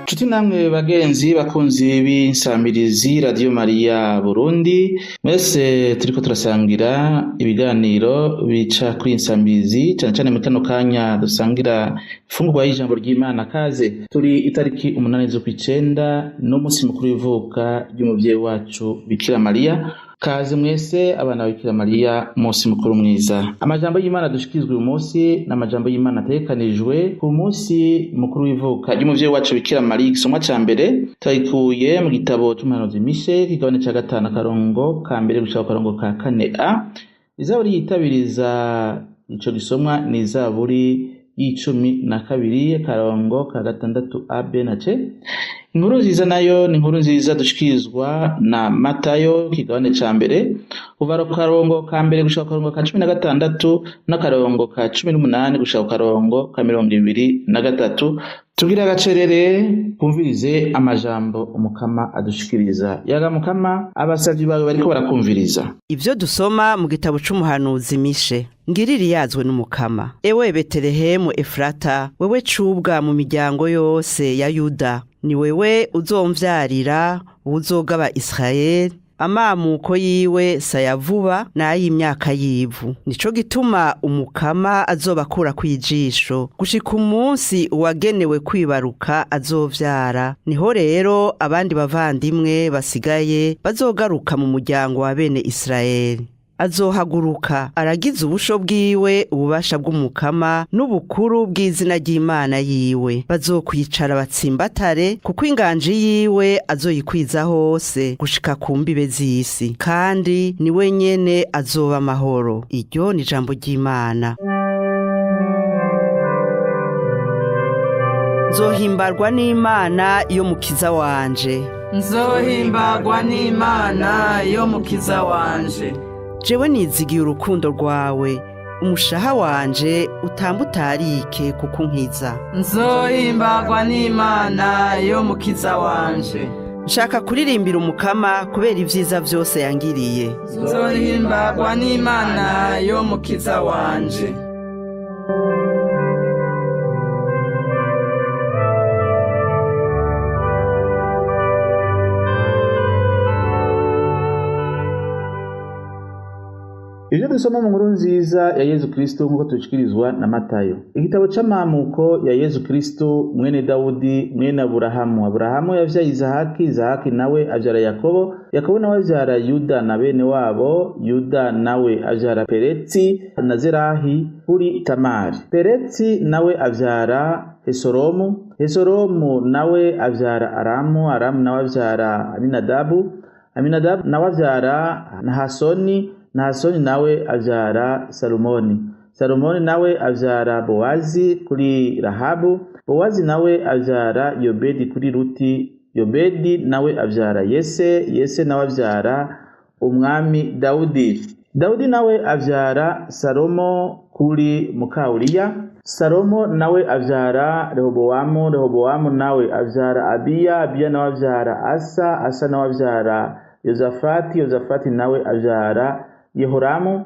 Nshuti namwe bagenzi bakunzi b'insamirizi Radio Maria Burundi, mwese turiko turasangira ibiganiro bica kuri insamirizi, cane cane muri kano kanya dusangira imfungurwa y'ijambo ry'Imana. Kaze turi itariki 8 z'ukwicenda, n'umunsi mukuru w'ivuka ry'umuvyeyi wacu Bikira Mariya. Kaze mwese abana ba Bikira Mariya, umunsi mukuru mwiza. Amajambo y'Imana dushikirizwa uyu munsi ni amajambo y'Imana ategekanijwe ku munsi mukuru w'ivuka ry'umuvyeyi wacu Bikira Mariya. Igisomwa ca mbere turagikuye mu gitabo c'umuhanuzi Mishe, kigabane ca 5, akarongo ka mbere gushika ku karongo ka 4 a. Izaburi yitabiriza ico gisomwa ni izaburi y'12, akarongo ka 6 a, b na c. Inkuru nziza nayo ni inkuru nziza dushikirizwa na Matayo, kigabane ca mbere, kuva ku karongo ka mbere gushika ku karongo ka 16 n'akarongo ka 18 gushika ku karongo ka 23. Tugire agacerere twumvirize amajambo Umukama adushikiriza. Yaga Mukama, abasavyi bawe bariko barakumviriza. Ivyo dusoma mu gitabo c'umuhanuzi Mishe. Ngiriri yazwe n'Umukama. Ewe Betelehemu Efrata, wewe cubwa mu miryango yose ya Yuda, ni wewe uzomvyarira uwuzogaba Israeli. Amamuko yiwe sayavuba n'ay'imyaka yivu. Nico gituma Umukama azobakura kwijisho gushika umunsi uwagenewe kwibaruka azovyara. Niho rero abandi bavandimwe basigaye bazogaruka mu muryango wa bene Israeli. Azohaguruka aragize ubusho bwiwe ububasha bw'Umukama n'ubukuru bw'izina ry'Imana yiwe. Bazokwicara batsimbatare, kuko inganji yiwe azoyikwiza hose gushika ku mbibe z'isi, kandi ni we nyene azoba amahoro. Iryo ni ijambo ry'Imana. Nzohimbarwa n'Imana yo mukiza wanje. Nzohimbagwa n'Imana yo mukiza wanje. Jewe nizigiye urukundo rwawe, umushaha wanje utamba utarike kuko unkiza. Nzohimbagwa n'Imana yo mukiza wanje. Nshaka kuririmbira Umukama kubera ivyiza vyose yangiriye. Nzohimbagwa n'Imana yo mukiza wanje. Ivyo dusoma mu nkuru nziza ya Yezu Kristo nk'uko tubishikirizwa na Matayo. Igitabo c'amamuko ya Yezu Kristo, mwene Dawudi, mwene Aburahamu. Aburahamu yavyaye Izahaki, Izahaki nawe avyara Yakobo, Yakobo nawe avyara Yuda na bene wabo, Yuda nawe avyara Peretsi na Zerahi kuri Tamari. Peretsi nawe avyara Hesoromu, Hesoromu nawe avyara Aramu, Aramu nawe avyara Aminadabu, Aminadabu nawe avyara Nahasoni, Nahasoni nawe avyara Salumoni. Salumoni nawe avyara Bowazi kuri Rahabu, Bowazi nawe avyara Yobedi kuri Ruti, Yobedi nawe avyara Yese, Yese nawe avyara umwami Dawudi. Dawudi nawe avyara Salomo kuri Mukawuriya, Salomo nawe avyara Rehobowamu, Rehobowamu nawe avyara Abiya, Abiya nawe avyara Asa, Asa nawe avyara Yozafati, Yozafati nawe avyara Yehoramu,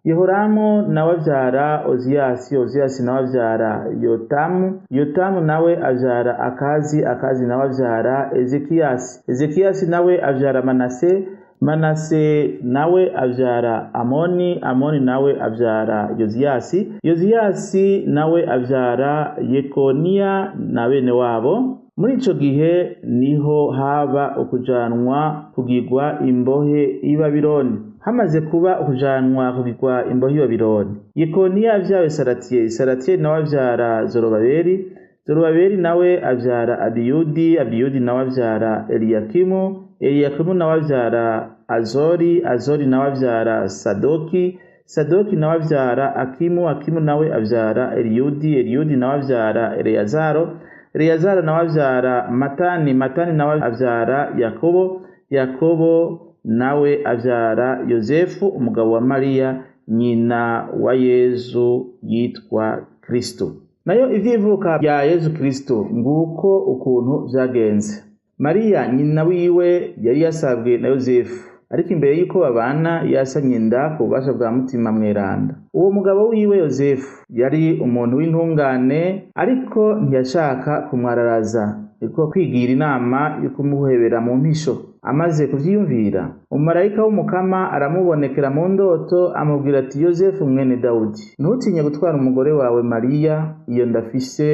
Yehoramu nawe avyara Oziyasi, Oziyasi nawe avyara Yotamu, Yotamu nawe avyara Akazi, Akazi nawe avyara Ezekiyasi, Ezekiyasi nawe avyara Manase, Manase nawe avyara Amoni, Amoni nawe avyara Yoziyasi, Yoziyasi nawe avyara Yekoniya na bene wabo. Muri ico gihe niho haba ukujanwa kugirwa imbohe i Babironi. Hamaze kuba ukujanwa kugirwa imbohe i Babironi, Yekoniya avyawe Saratiyeli, Saratiyeli nawe avyara Zorobabeli, Zorobabeli nawe avyara Abiyudi, Abiyudi nawe avyara Eliyakimu, Eliyakimu nawe avyara Azori, Azori nawe avyara Sadoki, Sadoki nawe avyara Akimu, Akimu nawe avyara Eliyudi, Eliyudi nawe avyara Eleyazaro, Eleyazaro nawe avyara Matani, Matani nawe avyara Yakobo, Yakobo nawe avyara Yozefu umugabo wa Mariya nyina wa Yezu yitwa Kristo. Nayo ivyivuka bya Yezu Kristo nguko ukuntu vyagenze. Mariya nyina wiwe yari yasabwe na Yozefu, ariko imbere y'uko babana yasamye inda ku bubasha bwa Mutima Mweranda. Uwo mugabo wiwe Yozefu yari umuntu w'intungane, ariko ntiyashaka kumwararaza. Niko kwigira inama yo kumuhebera mu mpisho. Amaze kuvyiyumvira, umumarayika w'Umukama aramubonekera mu ndoto, amubwira ati: Yozefu mwene Dawudi, ntutinye gutwara umugore wawe Mariya, iyo ndafise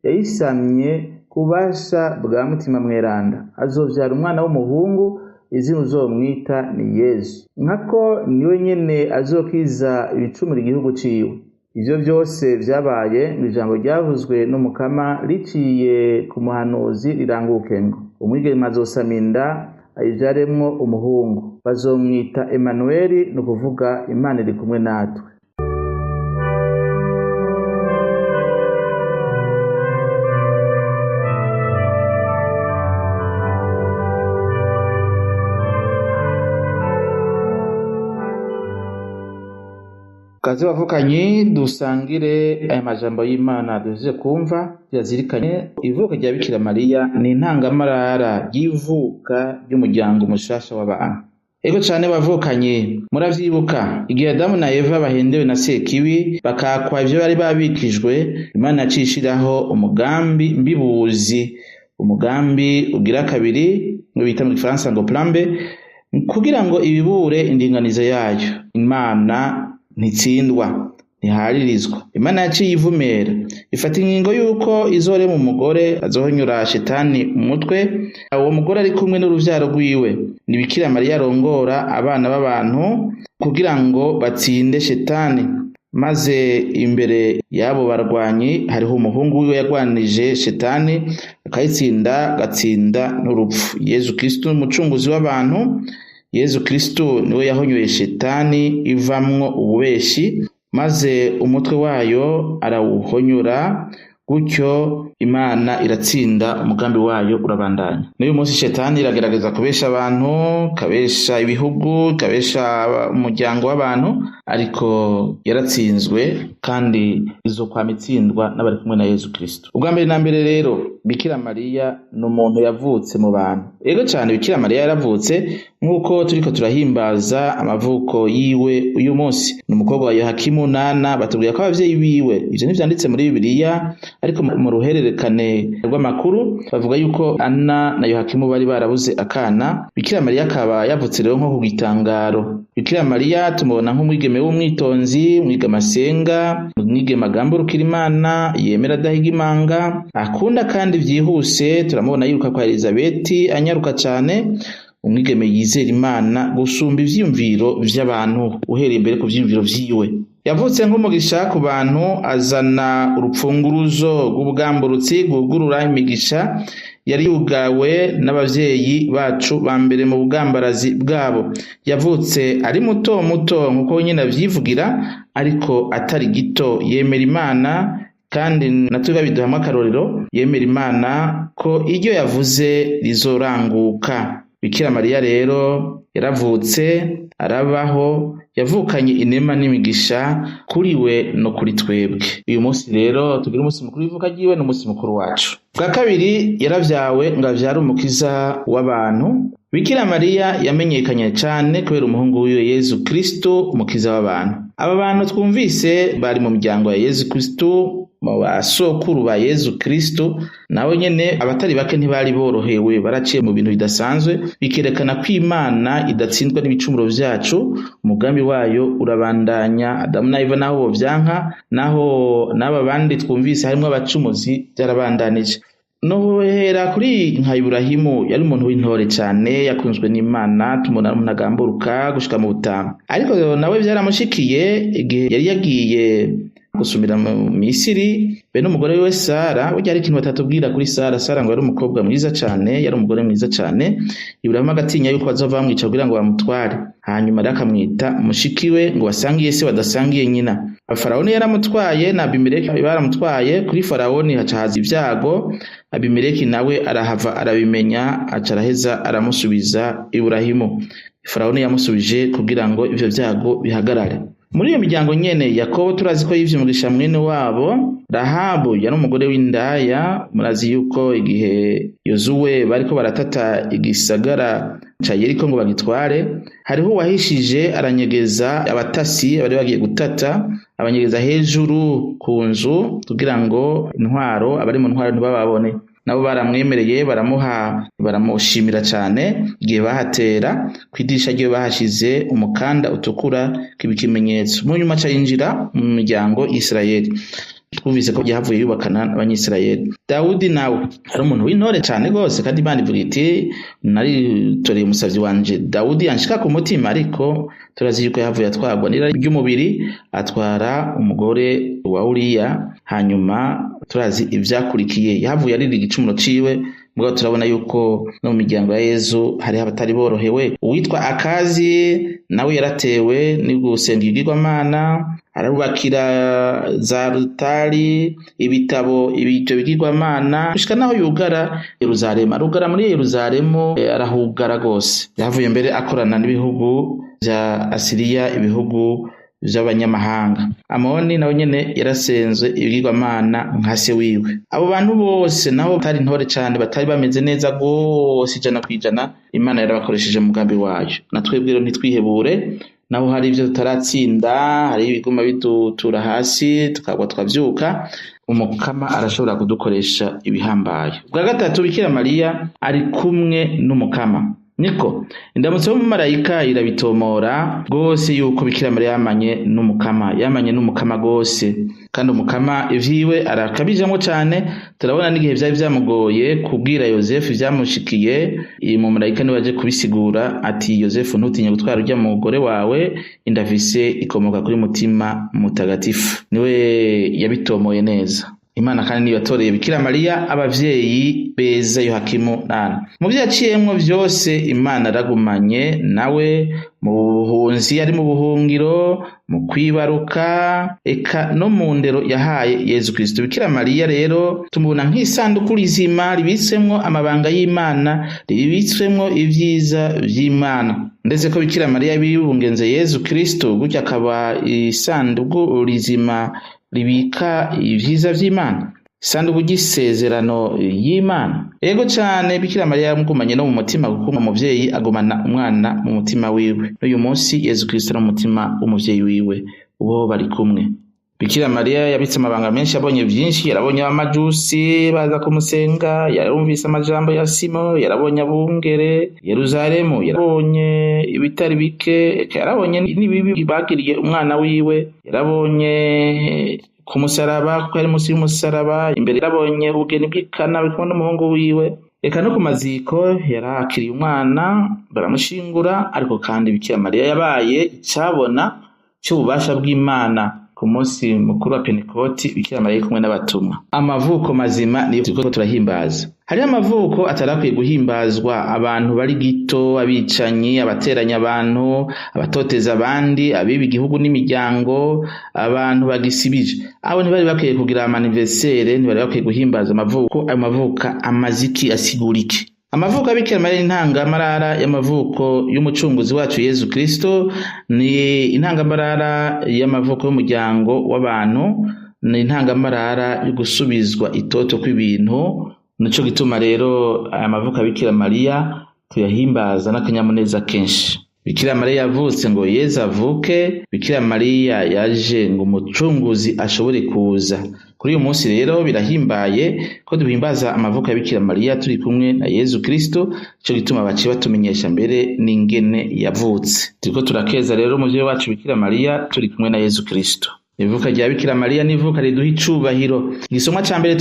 yayisamye ku bubasha bwa Mutima Mweranda. Azovyara umwana w'umuhungu, izina uzomwita ni Yezu. Nkako niwe nyene azokiza ibicumuro igihugu ciwe. Ivyo vyose vyabaye ngo ijambo ryavuzwe n'Umukama riciye ku muhanuzi riranguke ngo: umwigeme azosama inda ayivyaremwo umuhungu, bazomwita Emanuweli, ni ukuvuga Imana iri kumwe natwe. Kaze bavukanyi, dusangire aya majambo y'Imana duhejeje kumva, tuyazirikane. Ivuka rya Bikira Mariya ni intangamarara ry'ivuka ry'umuryango mushasha w'abantu. Ego cane bavukanyi, muravyibuka igihe Adamu na Eva bahendewe na Sekibi bakakwa ivyo bari babikijwe, Imana yaciye ishiraho umugambi mbibuzi, umugambi ugira kabiri, ngo bita mu gifaransa ngo plan B, kugira ngo ibibure indinganizo yayo. Imana ntitsindwa, ntiharirizwa. Imana yaciye ivumera, ifata ingingo y'uko izorema umugore azohonyura Shetani umutwe. Uwo mugore ari kumwe n'uruvyaro rwiwe. Ni Bikira Mariya arongora abana b'abantu kugira ngo batsinde Shetani. Maze imbere y'abo barwanyi hariho umuhungu wiwe yagwanije Shetani, akayitsinda, agatsinda n'urupfu. Yezu Kristu umucunguzi w'abantu. Yezu Kristu niwe yahonyoye Shetani ivamwo ububeshi, maze umutwe wayo arawuhonyora, gutyo Imana iratsinda, umugambi wayo urabandanya. N'uyu munsi Shetani iragerageza kubesha abantu, ikabesha ibihugu, ikabesha umuryango w'abantu, ariko yaratsinzwe kandi izokwama itsindwa n'abari kumwe na Yezu Kristu. Ubwa mbere na mbere rero, Bikira Mariya ni umuntu yavutse mu bantu. Ego cane, Bikira Mariya yaravutse nk'uko turiko turahimbaza amavuko yiwe uyu munsi. Ni umukobwa wa Yohakimu Nana, batubwira ko abavyeyi biwe, ivyo ntivyanditse muri Bibiliya, ariko mu ruhererekane rw'amakuru bavuga yuko Ana na Yohakimu bari barabuze akana. Bikira Mariya akaba yavutse rero nko ku gitangaro. Bikira Mariya tumubona nk'umwigeme w'umwitonzi, umwigeme asenga, umwigeme agamburukira Imana, yemera adahiga imanga, akunda kandi vyihuse. Turamubona yiruka kwa Elizabeti anyaruka cane, umwigeme yizera Imana gusumba ivyiyumviro vy'abantu, uhereye imbere ku vyiyumviro vyiwe. Yavutse nk'umugisha ku bantu, azana urupfunguruzo rw'ubugamburutsi rwugurura imigisha yari yugawe n'abavyeyi bacu ba mbere mu bugambarazi bwabo. Yavutse ari muto muto nk'uko nyine avyivugira, ariko atari gito. Yemera Imana, kandi natwe babiduhamwe akarorero, yemera Imana ko iryo yavuze rizoranguka. Bikira Mariya rero yaravutse, arabaho, yavukanye inema n'imigisha kuri we no kuri twebwe. Uyu munsi rero tugira umunsi mukuru w'ivuka ryiwe n'umunsi mukuru wacu. Bwa kabiri, yaravyawe ngo avyare umukiza w'abantu. Bikira Mariya yamenyekanye cane kubera umuhungu wiwe Yezu Kristo, umukiza w'abantu. Aba bantu twumvise bari mu miryango ya Yezu Kristo, mu basokuru ba Yezu Kristo, nawe nyene abatari bake ntibari borohewe, baraciye mu bintu bidasanzwe, bikerekana ko Imana idatsindwa n'ibicumuro vyacu, umugambi wayo urabandanya. Adamu na Eva naho bovyanka, naho n'aba bandi twumvise harimwo abacumuzi, vyarabandanije. Nohera kuri nka Iburahimu, yari umuntu w'intore cane, yakunzwe n'Imana, tumubona ari umuntu agamburuka gushika mu butama. Ariko nawe vyaramushikiye igihe yari yagiye gusumira mu Misiri be n'umugore wiwe Sara. Burya hari ikintu batatubwira kuri Sara. Sara ngo yari umukobwa mwiza cane, yari umugore mwiza cane. Iburahimu agatinya yuko bazova bamwica kugira ngo bamutware, hanyuma rero akamwita mushiki we ngo basangiye se badasangiye nyina. Farawoni yaramutwaye na Abimeleki baramutwaye. Kuri Farawoni haca haza ibyago, Abimeleki nawe arahava arabimenya, aca araheza aramusubiza Iburahimu. Farawoni yamusubije kugira ngo ivyo vyago bihagarare. Muri iyo miryango nyene, Yakobo turazi ko yivye umugisha mwene wabo. Rahabu yari umugore w'indaya. Murazi yuko igihe Yozuwe bariko baratata igisagara ca Yeriko ngo bagitware, hariho uwahishije aranyegeza abatasi bari bagiye gutata, abanyegeza hejuru ku nzu kugira ngo intwaro abari mu ntwaro ntibababone. Nabo baramwemereye, baramuha, baramushimira cane igihe bahatera. Kw'idirisha ryiwe bahashize umukanda utukura kiba ikimenyetso. Mu nyuma aca yinjira mu miryango y'Isirayeli. Twumvise ko yahavuye yubakana n'Abanyisirayeli. Dawudi nawe ari umuntu w'intore cane gose, kandi Imana ivuga iti naritoreye umusavyi wanje Dawudi yanshika ku mutima. Ariko turazi yuko yahavuye atwarwa n'irari ry'umubiri, atwara umugore wa Uriya. Hanyuma turazi ivyakurikiye, yahavuye arira igicumuro ciwe. Mugabo turabona yuko no mu miryango ya Yezu hariho abatari borohewe. Uwitwa Akazi nawe yaratewe ni gusenga ibigirwamana, ararubakira za rutari ibitabo ibyo bigirwamana, gushika naho yugara Yeruzalemu. Arugara muri Yeruzalemu, arahugara rwose. Yahavuye mbere akorana n'ibihugu vya Asiriya, ibihugu vy'abanyamahanga. Amoni nawe nyene yarasenze ibigirwamana nka se wiwe. Abo bantu bose nabo batari intore cane, batari bameze neza gose 100%, Imana yarabakoresheje mu mugambi wayo. Na twebwe rero ntitwihebure, naho hari ivyo tutaratsinda, hari ibiguma bidutura hasi tukagwa tukavyuka, Umukama arashobora kudukoresha ibihambaye. Bwa gatatu, Bikira Mariya ari kumwe n'Umukama. Niko indamutso y'umumarayika irabitomora rwose yuko Bikira Mariya yamanye n'Umukama, yamanye n'Umukama rwose. Kandi Umukama ivyiwe arakabijamwo cane. Turabona n'igihe vyari vyamugoye kubwira Yozefu ivyamushikiye, uyu mumarayika niwe aje kubisigura ati Yozefu, ntutinye gutwara urya mugore wawe, inda afise ikomoka kuri Mutima Mutagatifu. Niwe yabitomoye neza. Imana kandi niyo yatoreye Bikira Mariya abavyeyi beza, Yohakimu na Ana. Mu vyo yaciyemwo vyose, Imana yaragumanye nawe mu buhunzi, ari mu buhungiro, mu kwibaruka, eka no mu ndero yahaye Yezu Kristo. Bikira Mariya rero tumubona nk'isanduku rizima ribitsemwo amabanga y'Imana, ribitswemwo ivyiza vy'Imana. Ndetse ko Bikira Mariya bibungenze Yezu Kristo, gutyo akaba isanduku rizima ribika ivyiza vy'Imana, isanduku ry'isezerano y'Imana. Ego cane, Bikira Mariya yamugumanye no mu mutima, kuko umuvyeyi agumana umwana mu mutima wiwe. N'uyu munsi Yezu Kristo ari mu mutima w'umuvyeyi wiwe, ubo bari kumwe. Bikira Mariya yabitse amabanga menshi, yabonye vyinshi. Yarabonye abamajusi baza kumusenga, yarumvise amajambo ya Simo, yarabonye abungere Yeruzalemu, yarabonye ibitari bike, eka yarabonye n'ibibi bagiriye umwana wiwe, yarabonye ku musaraba, kuko yari musi y'umusaraba imbere, yarabonye ubugeni bw'Ikana bari kumwe n'umuhungu wiwe, eka no ku maziko yarakiriye umwana baramushingura. Ariko kandi Bikira Mariya yabaye icabona c'ububasha bw'Imana. Ku munsi mukuru wa Pentekoti, Bikira Mariya ari kumwe n'abatumwa. Amavuko mazima niyo turiko turahimbaza. Hariho amavuko atarakwiye guhimbazwa, abantu bari gito, abicanyi, abateranya abantu, abatoteza abandi, abiba igihugu n'imiryango, abantu bagisibije. Abo ntibari bakwiye kugira amaniversere, ntibari bakwiye guhimbaza amavuko. Ayo mavuko amaziki asigura iki? Amavuko ya Bikira Mariya ni intangamarara y'amavuko y'umucunguzi wacu Yezu Kristo, ni intangamarara y'amavuko y'umuryango w'abantu, ni intangamarara yo gusubizwa itoto kw'ibintu. Nico gituma rero aya mavuko ya Bikira Mariya tuyahimbaza n'akanyamuneza kenshi. Bikira Mariya yavutse ngo Yezu avuke, Bikira Mariya yaje ngo umucunguzi ashobore kuza. Kuri uyu munsi rero birahimbaye ko duhimbaza amavuko ya Bikira Mariya turi kumwe na Yezu Kristo. Ico gituma baciye batumenyesha mbere n'ingene yavutse. Turiko turakeza rero umuvyeyi wacu Bikira Mariya turi kumwe na Yezu Kristo. Ivuka rya Bikira Mariya ni ivuka riduha icubahiro. Igisomwa ca mbere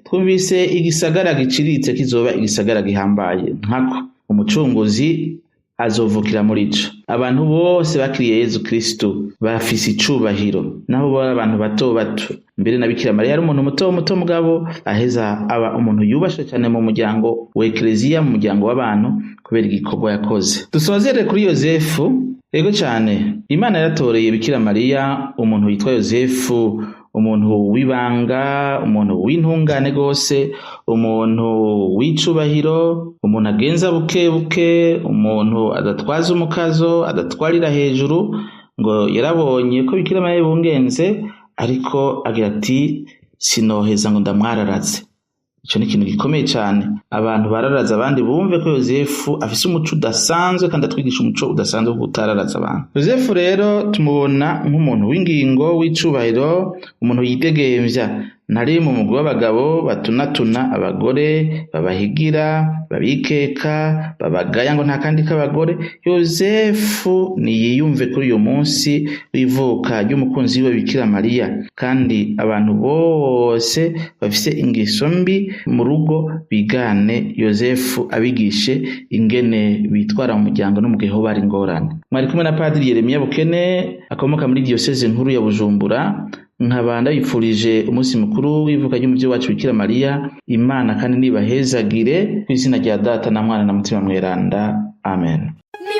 twumvise igisagara giciritse kizoba igisagara gihambaye. Nkako umucunguzi azovukira muri ico. Abantu bose bakiriye Yezu Kristo bafise icubahiro, naho baba abantu bato bato. Mbere na Bikira Mariya yari umuntu muto muto, mugabo aheza aba umuntu yubashwe cane mu muryango wa Ekleziya, mu muryango w'abantu, kubera igikorwa yakoze. Dusozere kuri Yozefu. Ego cane, Imana yaratoreye Bikira Mariya umuntu yitwa Yozefu, umuntu w'ibanga, umuntu w'intungane gose, umuntu w'icubahiro, umuntu agenza buke buke, umuntu adatwaza umukazo, adatwarira hejuru. Ngo yarabonye ko Bikira Mariya yibungenze, ariko agira ati sinoheza ngo ndamwararaze. Ico ni ikintu gikomeye cane. Abantu bararaza abandi bumve ko Yozefu afise umuco udasanzwe, kandi atwigisha umuco udasanzwe wo kutararaza abantu. Yozefu rero tumubona nk'umuntu w'ingingo, w'icubahiro, umuntu yidegemvya. Ntari mu mugwi w'abagabo batunatuna abagore, babahigira, babikeka, babagaya ngo nta kandi k'abagore. Yozefu niyiyumve kuri uyu munsi w'ivuka ry'umukunzi wiwe Bikira Mariya, kandi abantu bose bafise ingeso mbi mu rugo bigane Yozefu abigishe ingene bitwara mu muryango no mu gihe hoba hari ingorane. Mwari kumwe na Padiri Yeremiya Bukene akomoka muri diyoseze nkuru ya Bujumbura, nkaba ndabipfurije umunsi mukuru w'ivuka ry'umuvyeyi wacu Bikira Mariya. Imana kandi nibahezagire ku izina rya Data na Mwana na Mutima Mweranda. Amen. Ni